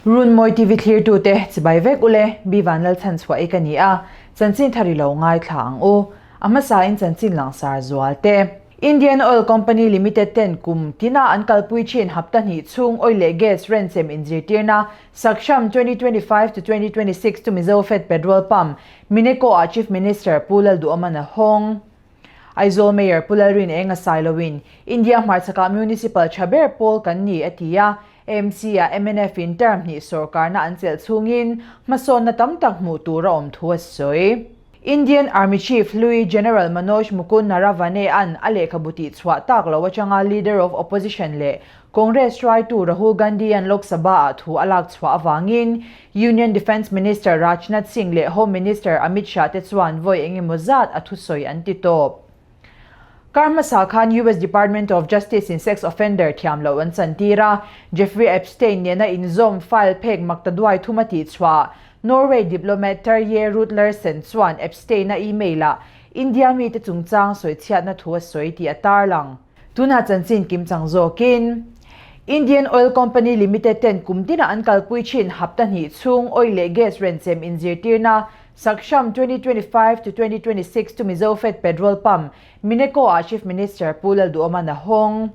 Runmawi TV thlirtute chibai vek ule, Bi Vanlalchhan chhuah i ka ni a, chanchin thar i lo ngaithla ang u. A hmasain chanchin langsar zual te. Indian Oil Company Limited ten kum tina an kalpui thin hapta hnih chhung oil leh gas renchem inzirtirna Saksham 2025 to 2026 chu Mizofed Petrol Pump, Mineco ah Chief Minister Pu Lalduhawman a hawng. Aizawl Mayor Pu Lalrin Enga Sailoin India hmarchhakah Municipal tha ber pawl kan ni a ti a, AMC ah mnf in term hnih sawrkarna an chelh chhungin hmasawnna tam tak hmuh tur a awm thu a sawi. Indian Army Chief hlui General Manoj Mukund Naravane an a lehkhabu tihchhuah tak lo atanga Leader of Opposition leh Congress hruaitu Rahul Gandhi an Lok Sabha ah thu a lak chhuah avangin Union Defence Minister Rajnath Singh leh Home Minister Amit Shah te chuan vawi eng emaw zat a thusawi an ti tawp. Kar hmasa khan US Department of Justice in sex offender thiam loh an chantir a, Jeffrey Epstein nena inzawm file phek maktaduai thum a tihchhuah Norway diplomat Terje Rød-Larsen chuan Epstein-a email-ah India mite chungchang sawichhiatna thu a sawi tih a tarlang. Tunah chanchin kim chang zawkin Indian Oil Company Limited ten kum tinah an kalpui thin hapta hnih chhung oil leh gas renchem inzirtirna Saksham 2025 to 2026 chu Mizofed Petrol Pump, Mineco ah Chief Minister Pu Lalduhawman a hawng.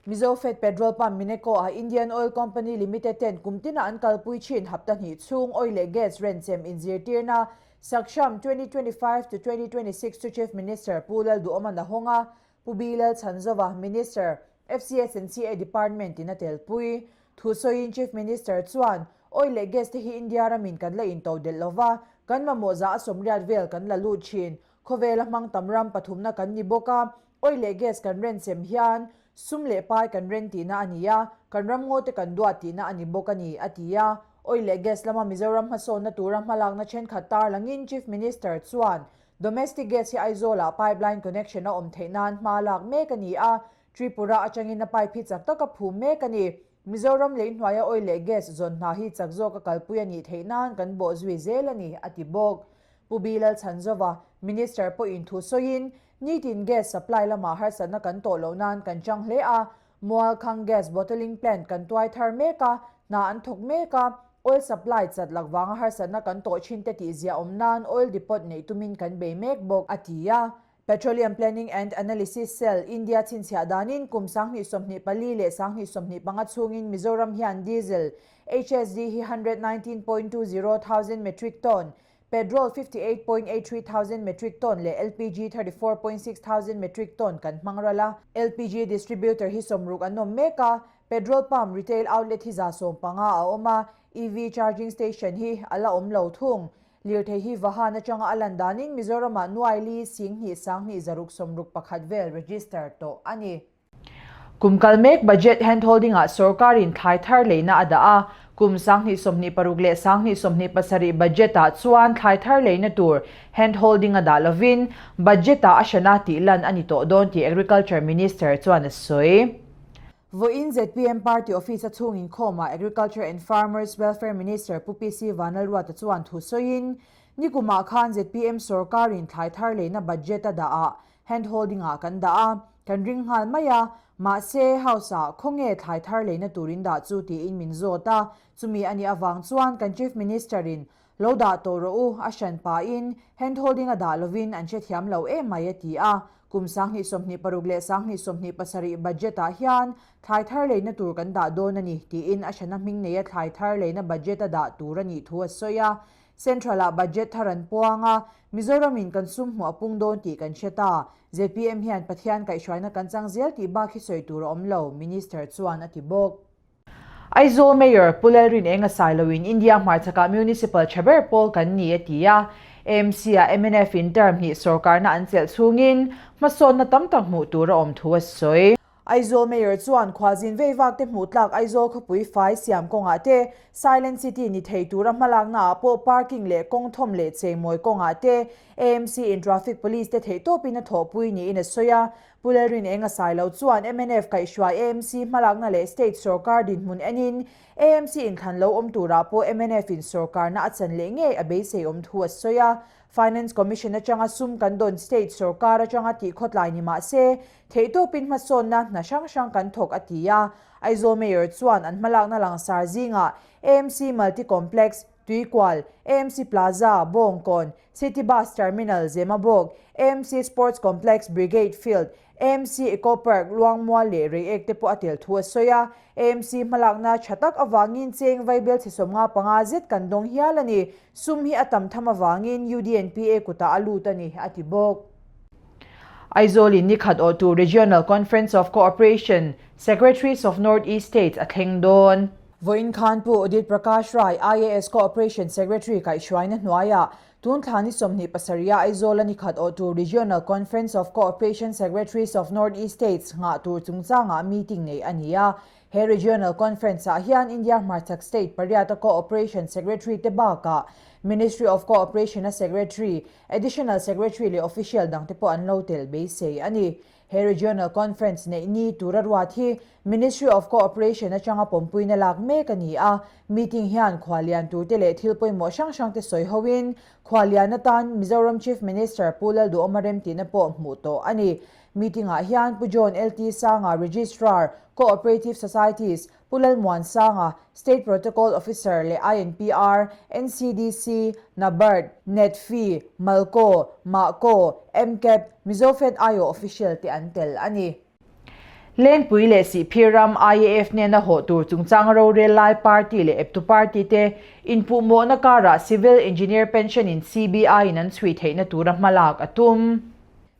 Mizofed Petrol Pump, Mineco ah Indian Oil Company Limited ten kum tinah an kalpui thin hapta hnih chhung oil leh gas renchem inzirtirna Saksham 2025 to 2026 chu Chief Minister Pu Lalduhawman a hawng a, Pu B. Lalchhanzova, Minister, FCS and CA Department in a telpui. Thu sawiin Chief Minister chuan, Oil leh gas te hi India ramin kan la into delh lova, kan mamawh zah a sawmriat vel kan la lut thin. Khawvela hmang tam ram pathumna kan ni bawk a, oil leh gas kan renchem hian sum leh pai kan ren tihna a ni a, kan ram ngaw te kan duat tihna a ni bawk a ni, a ti a. Oil leh gas lama Mizoram hmasawnna tura hmalakna thenkhat tarlangin Chief Minister chuan, Domestic gas hi Aizawl-ah pipeline connection a awm theih nan hma lak mek a ni a, Tripura atangin a pipe hi chak taka phum mek a ni. Mizoram lei hnuaia oil leh gas zawn hna hi chak zawka kalpui a nih theih nan kan bawh zui zel a ni, a ti bawk. Pu B. Lalchhanzova, Minister pawhin thu sawiin, Nitin gas supply lamah harsatna kan tawh loh nan kan chang hle a, Mualkhang gas bottling plant kan tuai thar mek a, hna an thawk mek a, oil supply chat lak vanga harsatna kan tawh thin te tih ziah awm nan oil depot neih tumin kan bei mek bawk, a ti a. Petroleum Planning and Analysis Cell, India chhinchhiah danin kum 2024 leh 2025 chhungin Mizoram hian diesel, HSD hi 119.20 thousand metric ton, Petrol 58.83 thousand metric ton leh LPG 34.6 thousand metric ton kan hmang ral a. LPG distributor hi sawmruk an awm mek a, petrol pump retail outlet hi 150 a awm a, EV charging station hi a la awm lo thung. Lirthei hi Vahan atanga a lan danin Mizoramah nuai li 2 2 6 61 vel register tawh a ni. Kum kal mek budget handholding-ah sorkarin thlai thar leina a dah a, kum 2026 leh 2027 budget-ah chuan thlai thar leina tur handholding a dah lovin budget-ah a hrana tih lan a ni tawh dawn tih Agriculture Minister chuan a sawi. Vawiin zpm Party Office a chhung inkhawmah Agriculture and Farmers Welfare Minister Pu PC Vanlalruata chuan thu sawiin, Nikumah khan zpm sorkarin thlai thar leina budget a dah ah Hand holding ah kan dah a, kan ring nghal mai a, mahse house ah khawnge thlai thar leina turin dah chu tiin min zawt a, chumi a nih avang chuan kan Chief Minister in lo dah tawh rawh u a hran pahin hand holding a dah lovin an hrethiam lo em mai a ti a, kum 2026 leh 2027 budget ah hian thlai thar leina tur kan dah dawn a ni tiin a hrana hming neia thlai thar leina budget a dah tur a nih thu a sawi a. Central-ah budget thar an puang a, Mizoramin kan sum hmuh a pung dawn tih kan hre ta. Zpm hian Pathian kaihhruaina kan chang zel tih bak hi sawi tur a awm lo, Minister chuan a ti bawk. Aizawl Mayor Pu Lalrinenga Sailoin India hmarchhakah Municipal tha ber pawl kan ni a ti a, AMC-ah mnf in term hnih sawrkarna an chelh chhungin hmasawnna tam tak hmuh tur a awm thu a sawi. Aizawl Mayor chuan khualzin vei vak te hmuh tlak Aizawl khawpui fai siam kawngah te, Silent City ni thei tura hmalakna ah pawh parking leh kawng thawm leh cheimawi kawngah te AMC in Traffic Police te theihtawpin a thawhpui niin a sawi a. Pu Lalrinenga Sailo chuan mnf kaihhruai AMC hmalakna leh state sorkar dinhmun enin AMC inthlan lo awm turah pawh mnf in sorkarna a chan leh ngei a beisei awm thu a sawi a. Finance Commission atanga sum kan dawn state sorkar atanga tih khawtlai ni mah se, theihtawpin hmasawnna hna hrang hrang kan thawk a ti a. Aizawl Mayor chuan an hmalakna langsar zingah AMC Multi Complex, Tuikual, AMC Plaza, Bawngkawn, City Bus Terminal, Zemabawk, AMC Sports Complex, Brigade Field, AMC Eco Park, Luangmual leh Reiek te pawh a tel thu a sawi a. AMC hmalakna tha tak avangin cheng vaibel chhe 55 zet kan dawng hial a ni. Sum hi a tam tham avangin UDNPA kutah a lut a ni, a ti bawk. Aizawl in nikhat awhtu Regional Conference of Cooperation Secretaries of North East States a thleng dawn. Vawiin khan Pu Udit Prakash Rai, IAS Cooperation Secretary kaihhruaina hnuaiah tun thla ni 27 a Aizawl a nikhat awhtu Regional Conference of Cooperation Secretaries of North East States nghah tur chungchangah meeting neih a ni a. He Regional Conference ah hian India hmarchhak state pariata Cooperation Secretary te bakah Ministry of Cooperation a Secretary, Additional Secretary leh Official dangte pawh an lo tel beisei a ni. He Regional Conference neih ni tura ruat hi Ministry of Cooperation atanga pawmpuina lak mek a ni a. Meeting hian khuallian turte leh thil pawimawh hrang hrangte sawi hoin khuallian atan Mizoram Chief Minister Pu Lalduhawma remtihna pawh hmuh tawh a ni. Meeting-ah hian Pu John LT Sanga, Registrar, Co-operative Societies, Pu Lalmuan Sanga, State Protocol Officer leh INPR, NCDC, NABARD, NEDFi, Malco, Mahco, MCAP, Mizofed aiawh official te an tel a ni. Lengpui leh Sihphir ram IAF nena hawh tur chungchang rorel lai party leh eptu party te inpuhmawhna karah Civil Engineer Pension in CBI in an chhui theihna tura hmalak a tum.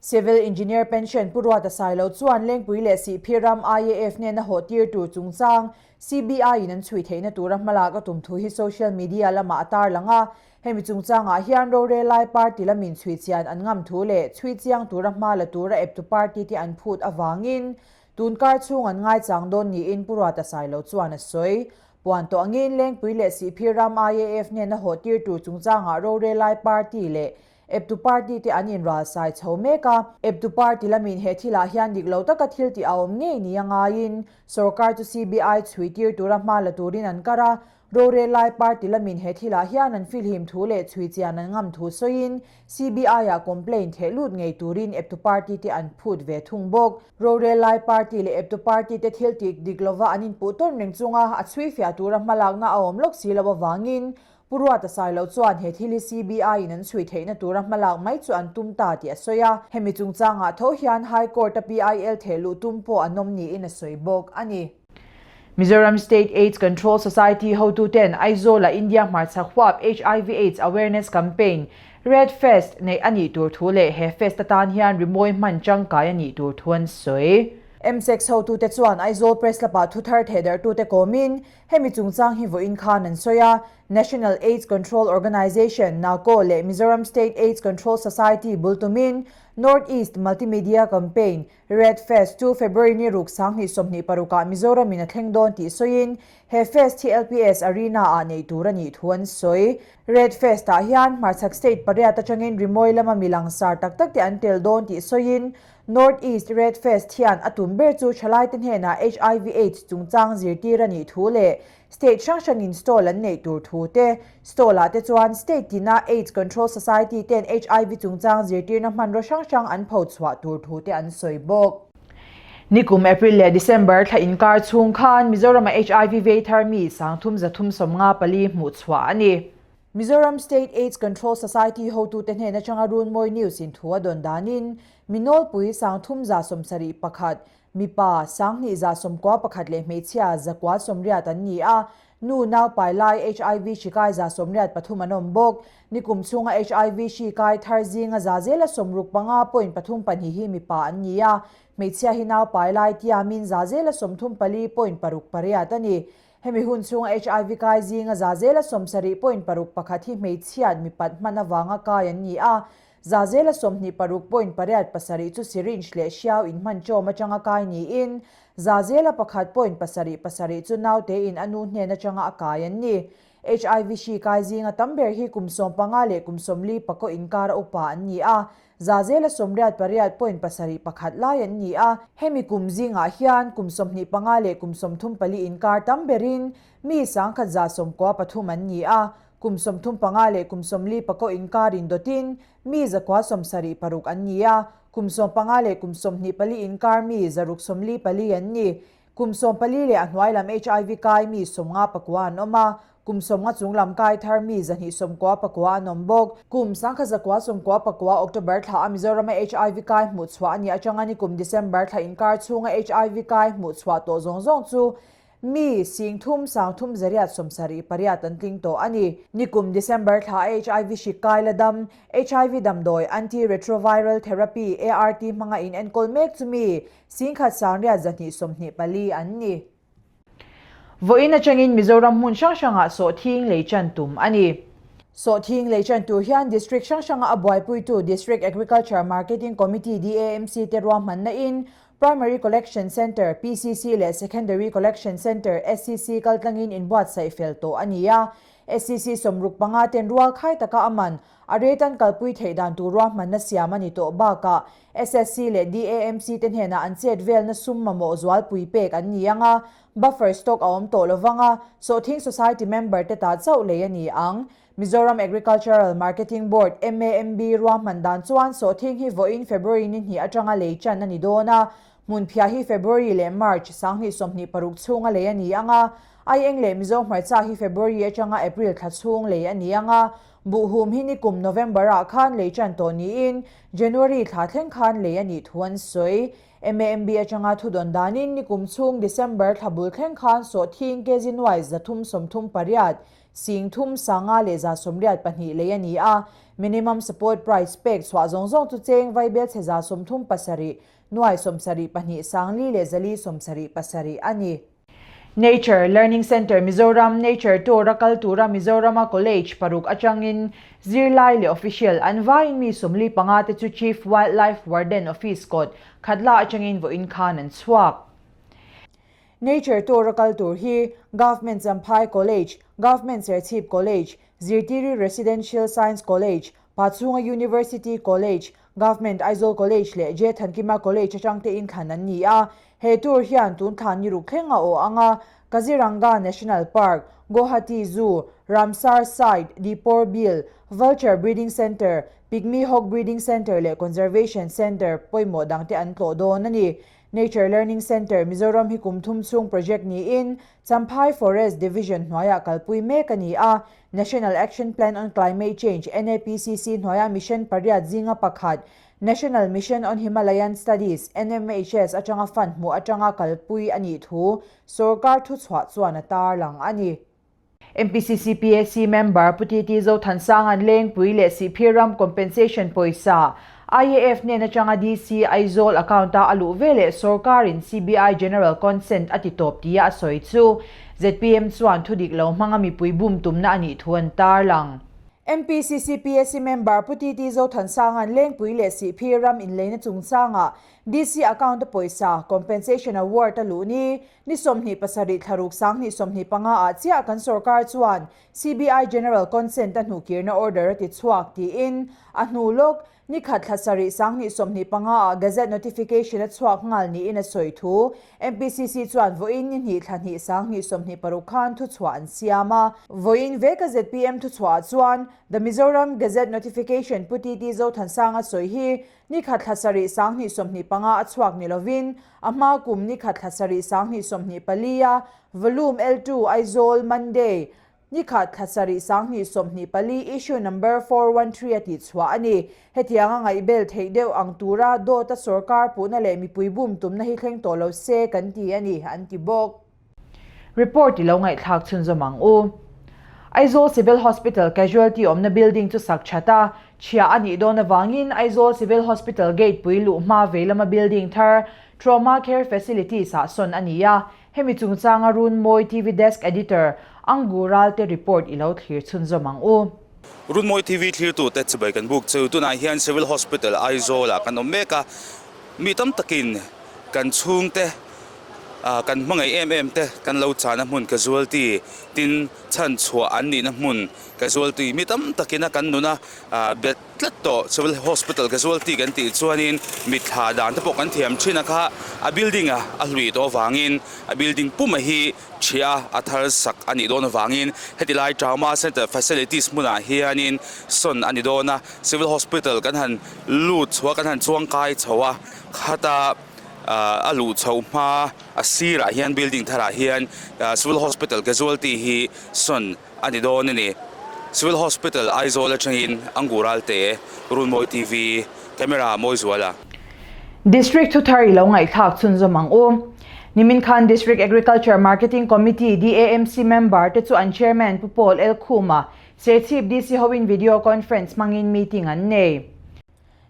Civil Engineer Pension Pu Ruata Sailo chuan Lengpui leh Sihphir ram IAF nena hawh tir tur chungchang CBI in an chhui theihna tura hmalak a tum thu hi social media lamah a tarlang a. Hemi chungchangah hian rorel lai party lamin chhui chian an ngam thu leh chhui chiang tura hma la tura eptu party te an phut avangin tun kar chhung an ngaichang dawn niin Pu Ruata Sailo chuan a sawi. Puan tawh angin Lengpui leh Sihphir ram IAF nena hawh tir tur chungchangah rorel lai party leh Eptu party te an inralsai chho mek a, eptu party lamin he thilah hian dik lo taka thil tih a awm ngei nia ngaiin sorkar chu CBI chhui tir tura hma la turin an kar a, rorel lai party lamin he thilah hian an filhim thu leh chhui chian an ngam thu sawiin CBI ah complaint theh lut ngei turin eptu party te an phut ve thung bawk. Rorel lai party leh eptu party te thil tih dik lova an inpuh tawn reng chunga a chhui fiah tura hmalakna a awm lawk si lo avangin Pu Ruata Sailo chuan he thil hi CBI in an chhui theihna tura hmalak mai chu an tum ta tih a sawi a, hemi chungchangah tho hian High Court a PIL theh luh tum pawh an awm niin a sawi bawk a ni. Mizoram State AIDS Control Society hotuten Aizawl-a India hmarchhak huap hiv Aids Awareness Campaign, Red Fest, neih a nih tur thu leh he fest atan hian rimawi hman tangkai a nih tur thu an sawi. MSEC hotute chuan Aizawl Press Club-ah thuthar thehdarhtute kawmin Hemi chungchang hi vawiin khan an sawi a, National AIDS Control Organisation, NACO, leh Mizoram State AIDS Control Society bul tumin North East Multimedia Campaign, Red Fest chu February ni ruk 2026 ah Mizoram in a thleng dawn tih sawiin he fest hi LPS Arena ah neih tur a nih thu an sawi. Red Fest ah hian hmarchhak state pariat atangin rimawi lama mi langsar tak tak te an tel dawn tih sawiin North East Red Fest hian a tum ber chu thalaite hnenah hiv Aids chungchang zirtir a nih thu leh state hrang hrangin stall an neih tur thu te, stall ah te chuan state tina Aids Control Society ten hiv chungchang zirtirna hmanraw hrang hrang an pho chhuah tur thu te an sawi bawk. Nikum April leh December thla inkar chhung khan Mizoram-a hiv vei thar mi 3354 hmuh chhuah a ni. Mizoram State Aids Control Society hotute hnen atanga Runmawi News in thu a dawn danin, mi nawlpui 3171, mipa 2191 leh hmeichhia 980 an ni a, nu naupai lai hiv hri kai 83 an awm bawk. Nikum chhunga hiv hri kai thar zinga za zela 65.32 hi mipa an ni a, hmeichhia hi naupai lai tiamin za zela 34.68 a ni. Hemi hun chhunga hiv kai zinga za zela 70.61 hi hmeichhiat mipat hman avanga kai an ni a, za zela 26.87 chu syringe leh hriau inhman ṭawm atanga kai niin, za zela 1.77 chu nautein a nu hnen atanga a kai an ni. HIV hri kai zinga tam ber hi kum 15 leh kum 40 pakaw inkar a upa an ni a, za zela 88 point 7 1 lai an ni a. Hemi kum zingah hian kum 25 leh kum 34 inkar tam berin mi 1193 an ni a, kum 35 leh kum 40 pakaw inkar indawtin mi 976 an ni a, kum 15 leh kum 24 inkar mi 644 an ni. Kum 14 leh a hnuai lam HIV kai mi 59 an awm a, kum 50 chung lam kai thar mi 299 an awm bawk. Kum 1999 October thla a Mizoram a HIV kai hmuh chhuah a nih atanga ni kum December thla inkar chhunga HIV kai hmuh chhuah tawh zawng zawng chu mi 33,378 an tling tawh a ni. Ni kum December thla a HIV hri kai la dam, HIV damdawi Anti-Retroviral Therapy, ART, hmanga in enkawl mek chu mi 1,124 an ni. Vawiin atangin Mizoram hmun hrang hrangah sawhthing lei chan tum a ni. Sawhthing lei chan tur hian District hrang hranga a buaipuitu District Agriculture Marketing Committee, DAMC, te ruahmanna in Primary Collection Centre, PCC, leh Secondary Collection Centre, SCC, kaltlangin inbuatsaih fel tawh a ni a. SCC 65 ten rual khai taka a man a rate an kalpui theih dan tur ruahmanna siam a ni tawh bakah SSC leh DAMC te hnenah an chet velna sum mamawh zualpui pek an ni ang a, buffer stock a awm tawh lovang a, Sawhthing Society member te ta chauh lei a ni ang. Mizoram Agricultural Marketing Board, MAMB, ruahman dan chuan sawhthing hi vawiin February ni hnih atanga lei chan a ni dawn a, hmunphiah hi February leh March 2026 chhunga lei a ni ang a, Aieng leh Mizo hmarcha hi February atanga April thla chhung lei a ni ang a, Buhhum hi nikum November ah khan lei tan tawh niin January thla thleng khan lei a nih thu an sawi. MAMB atanga thudawn danin nikum chhung December thla bul thleng khan sawhthing kg nuai 338, 3,500 leh 182 lei a ni a. Minimum support price pek chhuah zawng zawng chu cheng vaibel chhe 37, nuai 72 4 leh 477 a ni. Nature Learning Centre Mizoram Nature Tour a kal tura Mizorama College paruk atangin zirlai leh official an vaiin mi 45 te chu Chief Wildlife Warden Office kawt Khatla atangin vawiin khan an chhuak. Nature Tour a kal tur hi Government Champhai College, Government Serchhip College, Zirtiri Residential Science College, Pachhunga University College, Government Aizawl College leh J Thankima College atang te inthlan an ni a. He tour hian tun thlan ni ruk thleng a awh ang a, Kaziranga National Park, Guwahati Zoo, Ramsar Site, Deepor Beel, Vulture Breeding Centre, Pygmy Hog Breeding Centre leh Conservation Centre pawimawh dangte an tlawh dawn a ni. Nature Learning Centre, Mizoram hi kum thum chhung project niin Champhai Forest Division hnuaiah kalpui mek a ni a. National Action Plan on Climate Change, NAPCC, hnuaia mission pariat zinga pakhat, National Mission on Himalayan Studies, NMHS, atanga fund hmuh atanga kalpui a nih thu sorkar thuchhuah chuan a tarlang a ni. MPCC PAC member Pu TT Zothansanga'n Lengpui leh Sihphir ram compensation pawisa IAF hnen atanga DC Aizawl account-a a luh veleh sorkarin CBI General Consent a ti tawp tia a sawi chu zpm chuan thudik lo hmanga mipui bum tumna a nih thu an tarlang. MPCC PAC member Pu TT Zothansanga'n Lengpui leh Sihphir ram inleina chungchangah DC account-a pawisa compensation award a luh ni Ni 27 thla ruk 2025 ah chiah kan sorkar chuan CBI General Consent a hnuhkirna order a ti chhuak tiin a hnu lawk ni khat thla sarih 2025 ah Gazette notification a chhuak nghal niin a sawi thu MPCC chuan vawiin ni hnih thla hnih 2026 khan thuchhuah an siam a. Vawiin veka zpm thuchhuah ah chuan The Mizoram Gazette Notification Pu TT Zothansanga sawi hi Ni khat thla sarih 2025 a chhuak ni lovin, a hma kum ni khat thla sarih 2024 a Volume L2 Aizawl Monday, ni khat thla sarih 2024 Issue Number 413 a tihchhuah a ni. Hetianga ngaihbel theih deuh ang tura dawta sorkar puhna leh mipui bum tumna hi thleng tawh lo se kan ti a ni, an ti bawk. Report i lo ngaihthlak chhunzawm ang u. Aizawl Civil Hospital Casualty awmna building chu sak that a, chhia a nih dawn avangin Aizawl Civil Hospital gate pui luh hma vei lama building thar Trauma Care Facilities ah sawn a ni a. Hemi chungchanga Runmawi TV Desk Editor Angu Ralte report i lo thlir chhunzawm ang u. Runmawi TV thlirtute chibai kan buk chu tunah hian Civil Hospital Aizawl ah kan awm mek a, mi tam takin kan chhungte. Kan hmangaih em em te kan lo chahna hmun casualty tin chhanchhuah an nihna hmun casualty mi tam takina kan nuna bet tlat tawh Civil Hospital casualty kan tih chuanin mitthla dan te pawh kan thiam thin a kha a building a a hlui tawh avangin a building puma hi ṭhia a thar sak a nih dawn avangin heti lai Trauma Centre facilities hmunah hianin sawn a ni dawn a Civil Hospital kan han lut chho a kan han chuang kai chho a khata a luh chho hma a sirah hian building tharah hian Civil Hospital casualty hi sawn a ni dawn a ni. Civil Hospital Aizawl atangin Angural te Runmawi TV camera Mawizuala. District thuthar i lo ngaihthlak chhunzawm ang u. Nimin khan District Agriculture Marketing Committee, DAMC, member te chu an Chairman Pu Paul L. Khuma, Serchhip DC hoin video conference hmangin meeting an nei.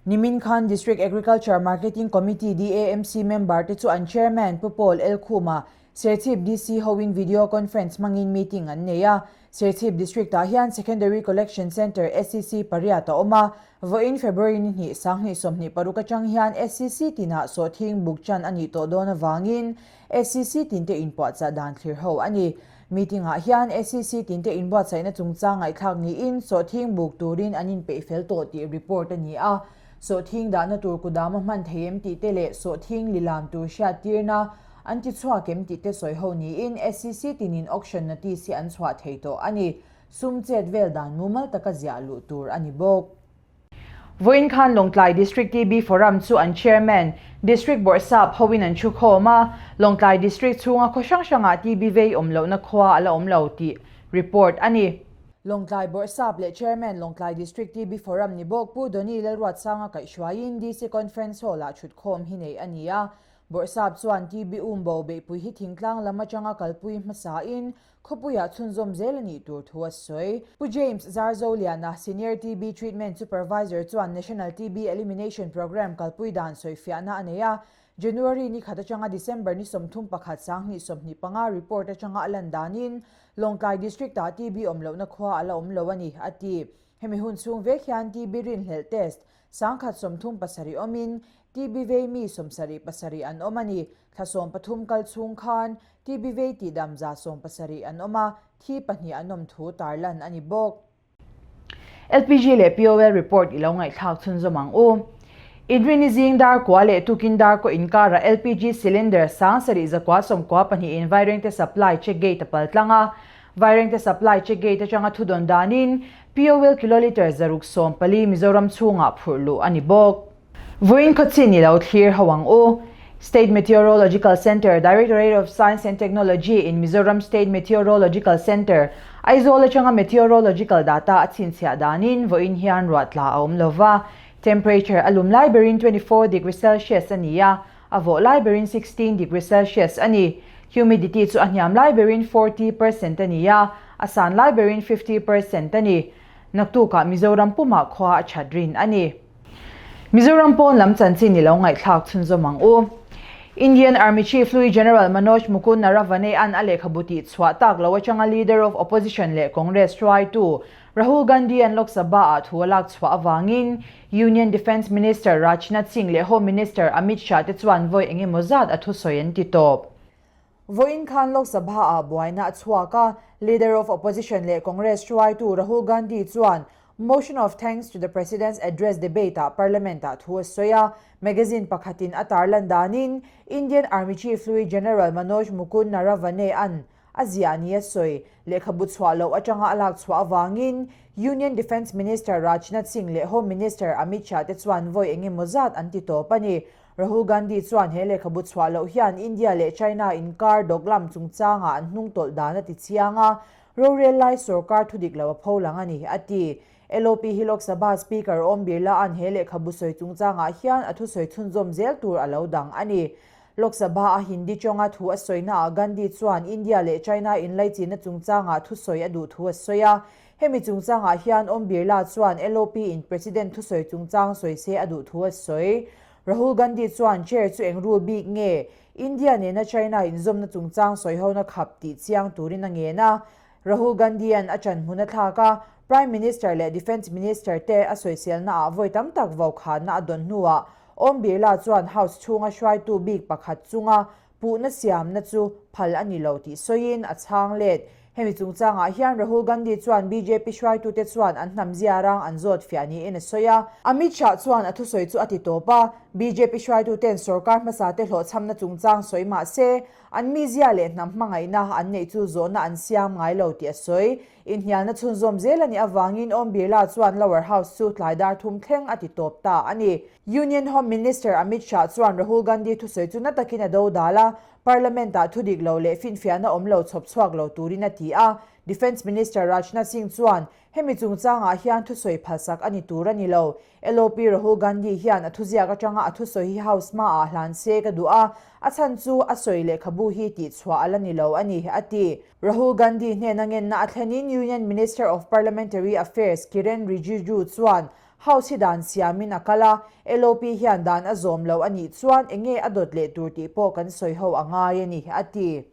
Nimin khan District Agriculture Marketing Committee, DAMC, member te chu an Chairman Pu Paul L. Khuma, Serchhip DC hoin video conference hmangin meeting an nei a. Serchhip District-ah hian Secondary Collection Centre, SCC, pariat a awm a. Vawiin February ni hnih, 2026 atang hian SCC tinah sawhthing buk chan a nih tawh dawn avangin SCC tinte inpuahchah dan thlir ho a ni. Meeting-ah hian SCC tinte inbuatsaihna chungchang ngaihthlak niin sawhthing buk turin an inpeih fel tawh tih report a ni a. Sawhthing dahna tur kudam a hman thei em tih te leh sawhthing lilam tur hriattirna an ti chhuak em tih te sawi ho niin SCC tinin auction notice hi an chhuah thei tawh a ni. Sum chet vel dan mumal taka ziah luh tur a ni bawk. Vawiin khan Lawngtlai District TB Forum chu an Chairman, District Bawrhsap hoin an thu khawm a, Lawngtlai District chhunga khaw hrang hrangah TB vei awm lohna khua a la awm lo tih report a ni. Lawngtlai Bawrhsap leh Chairman Lawngtlai District TB Forum ni bawk Pu Donny Lalruatsanga kaihhruaiin DC Conference Hall-ah thutkhawm hi neih a ni a, Bawrhsap chuan TB umbo beihpui hi thingtlang lam atanga kalpui hmasain Khawpuiah chhunzawm zel a nih tur thu a sawi. Pu James Zarzoliana, Senior TB Treatment Supervisor chuan National TB Elimination Programme kalpui dan sawifiahna a nei a, January ni khat atanga December ni 31 2025 report atanga a lan danin Lawngtlai District-ah TB awm lohna khua a la awm lo a ni, a ti. Hemi hun chhung vek hian TB rinhlelh test 1037 awmin TB vei mi 77 an awm a ni. Thla 13 kal chhung khan TB vei tihdam 170 an awm a, thi pahnih an awm thu tarlan a ni bawk. LPG leh POL report i lo ngaihthlak chhunzawm ang u. Inrini zing dar kua leh tukin dar kaw inkarah LPG cylinder 7492 in Vairengte supply check gate a pal tlang a. Vairengte supply check gate atanga thudawn danin POL kilolitre 614 Mizoram chhungah phurh luh a ni bawk. Vawiin khawchin i lo thlir ho ang u. State Meteorological Centre, Directorate of Science and Technology in Mizoram State Meteorological Centre, Aizawl atanga meteorological data a chhinchhiah danin vawiin hian ruah tla a awm lova. Temperature a lum lai berin 24 degree Celsius a ni a, a vawh lai berin 16 degree Celsius a ni. Humidity chu a hniam lai berin 40 percent a ni a, a san lai berin 50 percent a ni. Naktukah Mizoram pumah khua a that rin a ni. Mizoram pawn lam chanchin i lo ngaihthlak chhunzawm ang u. Indian Army Chief Hlui General Manoj Mukund Naravane an a lehkhabu tih chhuah tak lo atanga Leader of Opposition leh Congress hruaitu Rahul Gandhi an Lok Sabha ah thu a lak chhuah avangin Union Defence Minister Rajnath Singh leh Home Minister Amit Shah te chuan vawi eng emaw zat a thusawi an ti tawp. Vawiin khan Lok Sabha ah buaina a chhuak a, Leader of Opposition leh Congress hruaitu Rahul Gandhi chuan Motion of Thanks to the President's Address debate ah Parliament ah thu a sawi a, magazine pakhatin a tarlan danin Indian Army Chief hlui General Manoj Mukund Naravane an a ziah ni a sawi. Lehkhabu chhuah loh atanga a lak chhuah avangin Union Defence Minister Rajnath Singh leh Home Minister Amit Shah te chuan vawi eng emaw zat an ti tawp a ni. Rahul Gandhi chuan he lehkhabu chhuah loh hian India leh China inkar Doklam chungchangah an hnung tawlh dan a ti chiang a, rorel lai sorkar thudik lo a pho lang a ni, a ti. LOP hi Lok Sabha Speaker Om Birla an he lehkhabu sawi chungchangah hian a thusawi chhunzawm zel tur a lo dang a ni. Lok Sabha a Hindi tawnga thu a sawinaah Gandhi chuan India leh China inlaichinna chungchangah thusawi a duh thu a sawi a. Hemi chungchangah hian Om Birla chuan LOP in President thusawi chungchang sawi se a duh thu a sawi. Rahul Gandhi chuan chair chu eng rule bik nge India nena China inzawmna chungchang sawihona khap tih chiang turin a ngen a. Rahul Gandhi-a'n a ṭan hmun a thlak a, Prime Minister leh Defence Minister te a sawiselnaah vawi tam tak vaukhana a dawn hnuah Om Birla chuan House chhunga hruaitu bik pakhat chunga Puhna siamna chu phal a ni lo tih sawiin a chhang let. Hemi chungchangah hian Rahul Gandhi chuan bjp hruaitute chuan an hnam ziarang an zawt fiah niin a sawi a. Amit Shah chuan a thusawi chu a ti tawp a, bjp hruaituten sorkar hmasate hlawhchhamna chungchang sawi mah se, an mizia leh hnam hmangaihna an neih chu zawhna an siam ngai lo tih a sawi. Inhnialna chhunzawm zel a nih avangin Om Birla chuan Lower House chu tlai dar thum thleng a ti tawp ta a ni. Union Home Minister Amit Shah chuan Rahul Gandhi thusawi chu na takin a dodal a, Parliament-ah thu dik lo leh finfiahna awm lo chhawp chhuak lo turin a ti a. Defence Minister Rajnath Singh chuan hemi chungchangah hian thusawi phalsak a ni tur a ni lo. LOP Rahul Gandhi hian a thuziak atanga a thusawi hi House hmaah hlan se ka duh a, a chhan chu a sawi lehkhabu hi tihchhuah a la ni lo a ni, a ti. Rahul Gandhi hnena ngenna a thlenin Union Minister of Parliamentary Affairs Kiren Rijiju chuan House hi dan siamin a kal a, LOP hian dan a zawm lo a nih chuan enge a dawt leh tur tih pawh kan sawi ho a ngai a ni, a ti.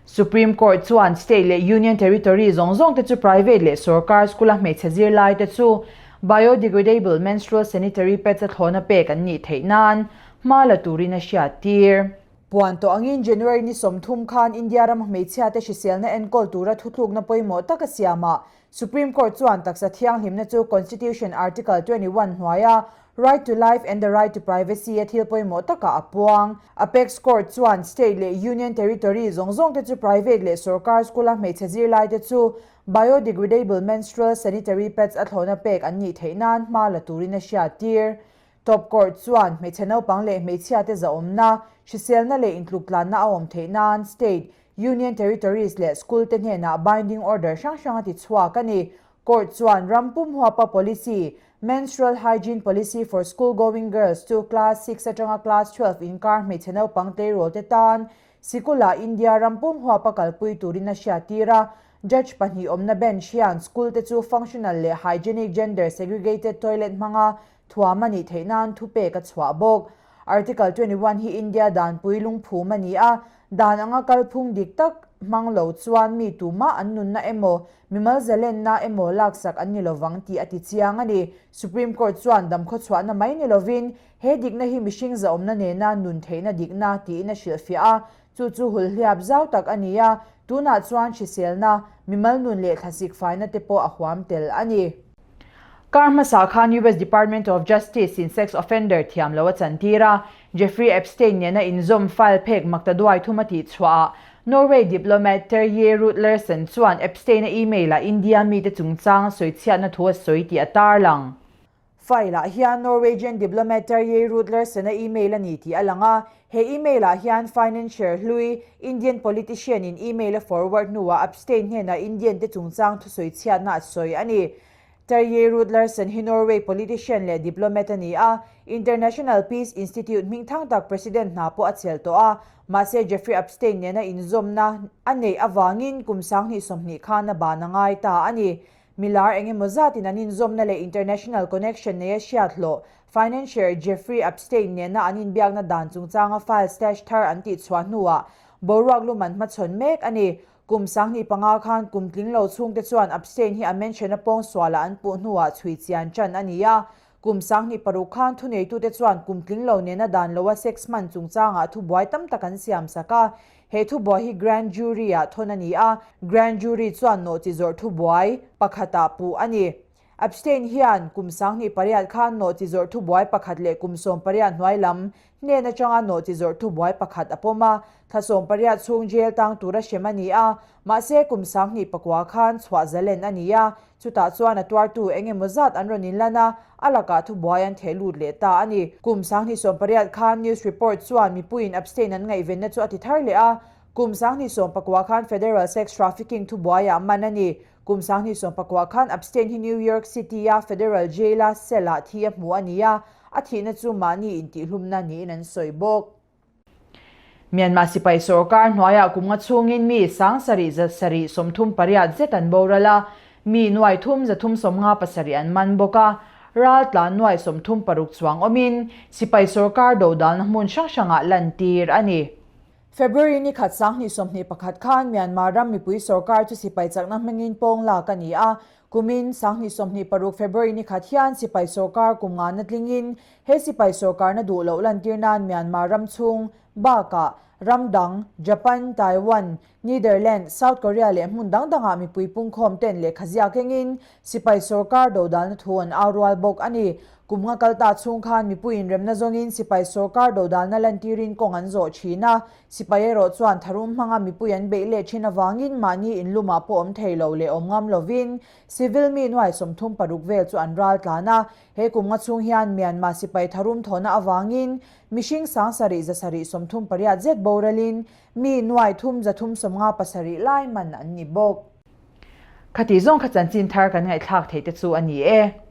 Supreme Court chuan State leh Union Territory zawng zawng te chu private leh sorkar school a hmeichhe zirlai te chu biodegradable menstrual sanitary pads a thlawna pek an nih theih nan hma la turin a hriattir. Puan tawh angin January ni 30 khan India rama hmeichhia te hriselna enkawl tura thutlukna pawimawh tak a siamah Supreme Court chuan taksa thianghlimna chu Constitution Article 21 hnuaia Right to Life and the Right to Privacy a thil pawimawh takah a puang. Apex Court chuan State leh Union Territory zawng zawng te chu private leh sorkar school-a hmeichhe zirlai te chu biodegradable menstrual sanitary pads a thlawhna pek an nih theih nan hma la turin a hriattir. Top Court chuan hmeichhe naupang leh hmeichhia te zahawmna, hriselna leh intluktlanna a awm theih nan State, Union Territories leh School te hnenah binding order hrang hrang a ti chhuak a ni. Court chuan ram pum huapa policy, Menstrual Hygiene Policy for School Going Girls chu Class 6 atanga Class 12 inkar hmeichhe naupang tleirawl te tan Sikula India ram pum huapa kalpui turin a hriattir a. Judge pahnih awmna bench hian school te chu functional leh hygienic gender segregated toilet hmanga Thuam a nih theih nan thupek a chhuah bawk. Article 21 hi India danpui lungphum a ni a, dan anga kalphung dik tak hmang lo chuan mi tumah an nunna emaw, mimal zalenna emaw laksak an ni lovang tih a ti chiang a ni. Supreme Court chuan damkhawchhuahna mai ni lovin he dikna hi mihring zahawmna nena nun theihna dikna tiin a hrilhfiah a, chu chu hulhliap zau tak a ni a, tunah chuan hriselna, mimal nun leh thlasik faina te pawh a huam tel a ni. Kar hmasa khan US Department of Justice in sex offender thiam lo a chantir a, Jeffrey Epstein nena inzawm file phek maktaduai thum a tihchhuah ah Norway diplomat Terje Rød-Larsen chuan Epstein-a email-ah India mite chungchang a sawichhiatna thu a sawi tih a tarlang. File-ah hian Norwegian diplomat Terje Rød-Larsen-a email a ni tih a lang a, he email-ah hian financier hlui Indian politician-in email a forward hnuah Epstein hnenah Indian-te chungchang thusawi chhiatna a sawi a ni. Terje Rød-Larsen hi Norway politician leh diplomat a ni a, International Peace Institute hmingthang tak president hna pawh a chelh tawh a, mahse Jeffrey Epstein nena inzawmna a neih avangin kum 2020 khan a ban a ngai ta a ni. Milar eng emaw zatin an inzawmna leh international connection neia hriat hlawh financier Jeffrey Epstein nena an inbiakna dan chungchanga file stash thar an tihchhuah hnuah boruak lum an hmachhawn mek a ni. Kum 25 khan kum tling lo chhungte chuan Epstein hi a mention-a pawngsualah an puh hnuah chhui chian ṭan a ni a. Kum 26 khan thuneitute chuan kum tling lo nena dan loa sex hman chungchangah thubuai tam tak an siam sak a. He thubuai hi Grand Jury-ah thawn a ni a, Grand Jury chuan nawhchi zawrh thubuai pakhatah puh a ni. Epstein hian kum 28 khan nawhchi zawrh thubuai pakhat leh kum 18 hnuai lam hnen atanga nawhchi zawrh thubuai pakhat a pawm a, thla 18 chhung jail tang tura hrem a ni a, mahse kum 29 khan chhuah zalen a ni a, Chutah chuan a tuartu eng emaw zat an rawn inlan a, a lakah thubuai an theh lut leh ta a ni. Kum 2018 khan news report chuan mipuiin Epstein an ngaihvenna chu a ti thar leh a, kum 2019 khan federal sex trafficking thubuaiah man a ni. Kum 2019 khan Epstein hi New York City-a federal jail-a cell-ah thi a hmu a ni a, a thihna chu mahni intihhlumna niin an sawi bawk. Myanmar sipai sorkar hnuaiah kum nga chhungin mi 7738 zet an boral a, mi 3357 an man bawk a, ral tlan 36 chuang awmin sipai sorkar dodalna hmun hrang hrangah lantir a ni. February ni khat 2021 khan Myanmar ram mipui sorkar chu sipai chakna hmangin pawng lak a ni a, kumin 2026 February ni khat hian sipai sorkar kum nga na tlingin He sipai sorkarna duh loh lantir nan Myanmar ram chhung bakah Ram dang, Japan, Taiwan, Netherlands, South Korea leh hmun dang dangah mipui pungkhawm ten lehkha ziak engin sipai sorkar dodalna thu an au rual bawk a ni. Kum nga kal ta chhung khan mipui inremna zawngin sipai sorkar dodalna lantirin kawng an zawh thin a, sipai erawh chuan tharum hmanga mipui an beih leh thin avangin mahni inlumah pawh awm thei lo leh awm ngam lovin civil mi nuai 36 vel chu an ral tlan a. He kum nga chhung hian Myanmar sipai tharum thawhna avangin mihring 7738 zet boralin mi 337 lai man an ni bawk. Khati zawng kha chanchin thar kan ngaihthlak theih te chu a ni e.